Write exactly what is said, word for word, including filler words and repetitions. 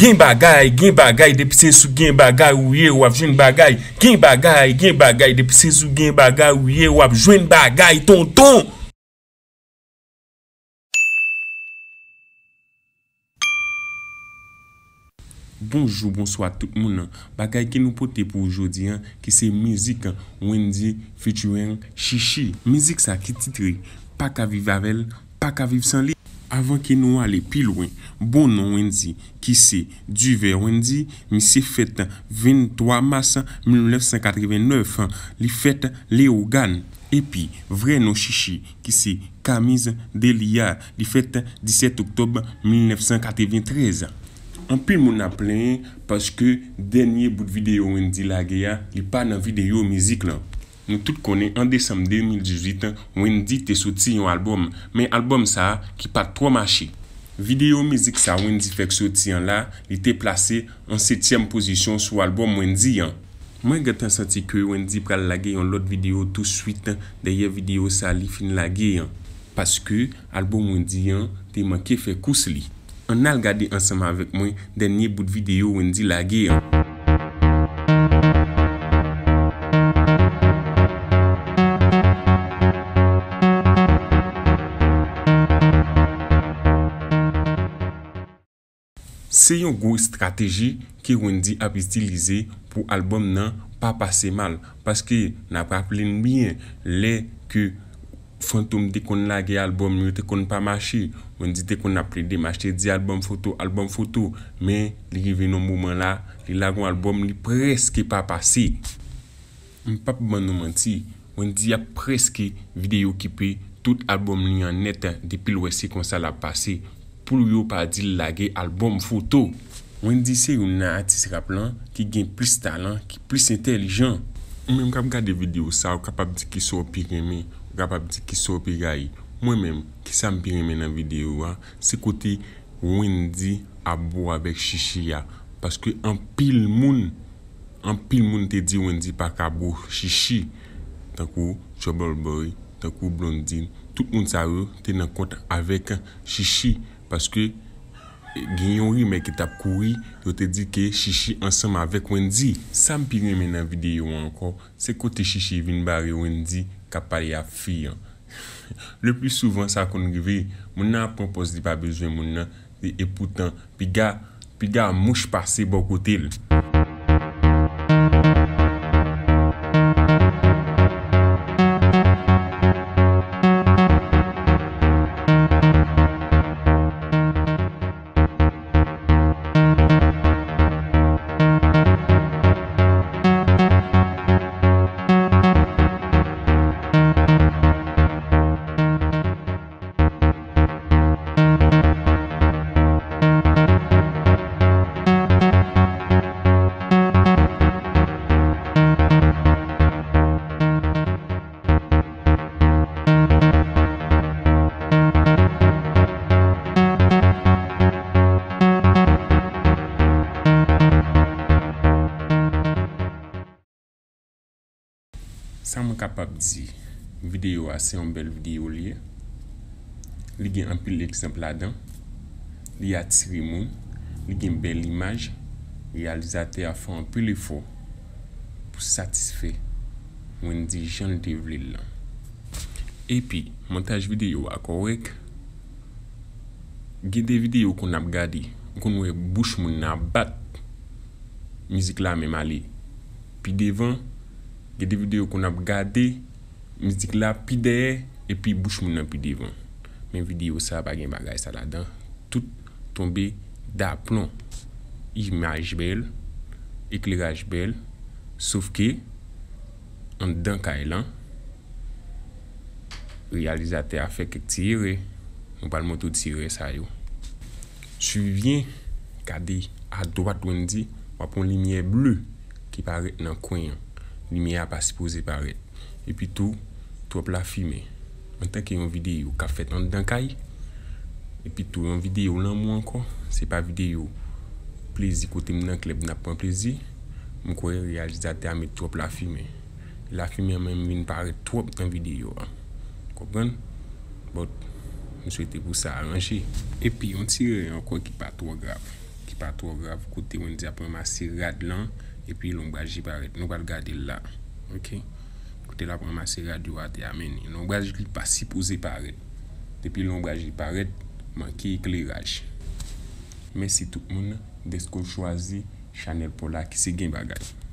Gen bagay, gen bagay, depi se sou gen bagay ou ye, w ap jwenn bagay. Gen bagay, gen bagay, depi se sou gen bagay ou ye, w ap jwenn bagay, tonton. Bonjou, bonswa tout moun. Bagay ke nou pote pou ou jodi a, ki se mizik Wendy featuring Chichi. Mizik sa ki titre Pa ka viv avè l, pa ka viv san li. Avan ke nou ale pi lwen, bon non Wendy, ki se Duver Wendy, misye fèt venntwa mas mil nèf san katreven nèf, li fèt Leyogàn. Epi, vrè non Chichi, ki se Camille Delia, li fèt disèt oktòb mil nèf san katreven trèz. Anpil moun ap plenyen paske dènye bout videyo Wendy lage a, li pa nan videyo mizik lan. Nou tout konnen an desanm de mil dizuit, Wendy te soti yon albòm, men albòm sa a ki pa t twò mache. Videyo mizik sa Wendy fèk soti an la, li te plase an setyèm pozisyon sou albòm Wendy an. Mwen gentan santi ke Wendy pral lage yon lòt videyo touswit dèyè videyo sa li fin lage an, paske albòm Wendy an te manke fè kous li. Ann al gade ansanm avèk mwen dènye bout videyo Wendy lage an. Se yon gwo estrateji ke Wendy ap itilize pou albòm nan pa pase mal, paske n ap raple n byen, lè ke Fantom te konn lage albòm yo te konn pa mache, Wendy te konn ap plede mache di albòm foto, albòm foto, men li rive nan moman la, li lage yon albòm, li prèske pa pase. M p ap ban nou manti, Wendy ap prèske vide okipe tout albòm li an nèt depi l wè se konsa l ap pase, pou yo pa di l lage albòm foto. Wendy se youn nan atis rap lan ki gen plis talan, ki plis entèlijan. Ou menm k ap gade videyo sa, ou kapab di kisa w pi renmen, ou kapab di kisa w pi rayi. Mwen menm, kisa m pi renmen nan videyo a, se kote Wendy ap bo avèk Chichi a, paske anpil moun Anpil moun te di Wendy pa ka bo Chichi, tankou Trouble Boy, tankou Blondedy, tout moun sa yo te nan kont avèk Chichi, paske gen yon rimè ki t ap kouri, yo te di ke Chichi ansanm avèk Wendy. Sa m pi renmen nan videyo an ankò, se kote Chichi vin bare Wendy k ap pale ak fi an. Le pli souvan sa konn rive, moun nan ap pran pòz li pa bezwen moun nan, e, epoutan, piga, piga mouch pase bò kote l. Sa mwen kapab di, videyo a se yon bèl videyo li ye. Li gen anpil egzanp ladan. Li atire moun. Li gen bèl imaj. Reyalizatè a fè anpil efò pou satisfè Wendy jan l te vle l lan. Epi, montaj videyo a kòrèk. Gen de videyo konn ap gade, ou konn wè bouch moun nan ap bat, mizik la menm ale pi devan. Gen de videyo konn ap gade, mizik la pi dèyè, epi bouch moun nan pi devan. Men videyo sa pa gen bagay sa ladan. Tout tonbe daplon. Imaj bèl, ekleraj bèl, sof ke anndan kay lan, reyalizatè a fè kèk ti erè. Nou pral montre w ti erè sa yo. Swiv byen, gade adwat Wendy, w ap wè yon limyè ble ki parèt nan kwen an. Limyè a pa sipoze parèt. Epi tou, twòp lafimen. Antanke yon videyo k ap fèt anndan kay, epi tou yon videyo lanmou ankò, se pa videyo plezi kote m nan klèb n ap pran plezi, m kwè reyalizatè a met twòp lafimen. Lafimen an menm vin parèt twòp nan videyo a. Konprann? But, m swete pou sa aranje. Epi yon ti erè ankò ki pa twò grav, ki pa twò grav, kote Wendy ap ranmase rad lan, epi lonbraj li parèt. Nou pral gade l la. Ok? Kote l ap ranmase rad yo atè a, men lonbraj li pa sipoze parèt. Depi lonbraj li parèt, manke ekleraj. Mèsi tout moun dèske w chwazi chanèl pa w la ki se Gen Bagay.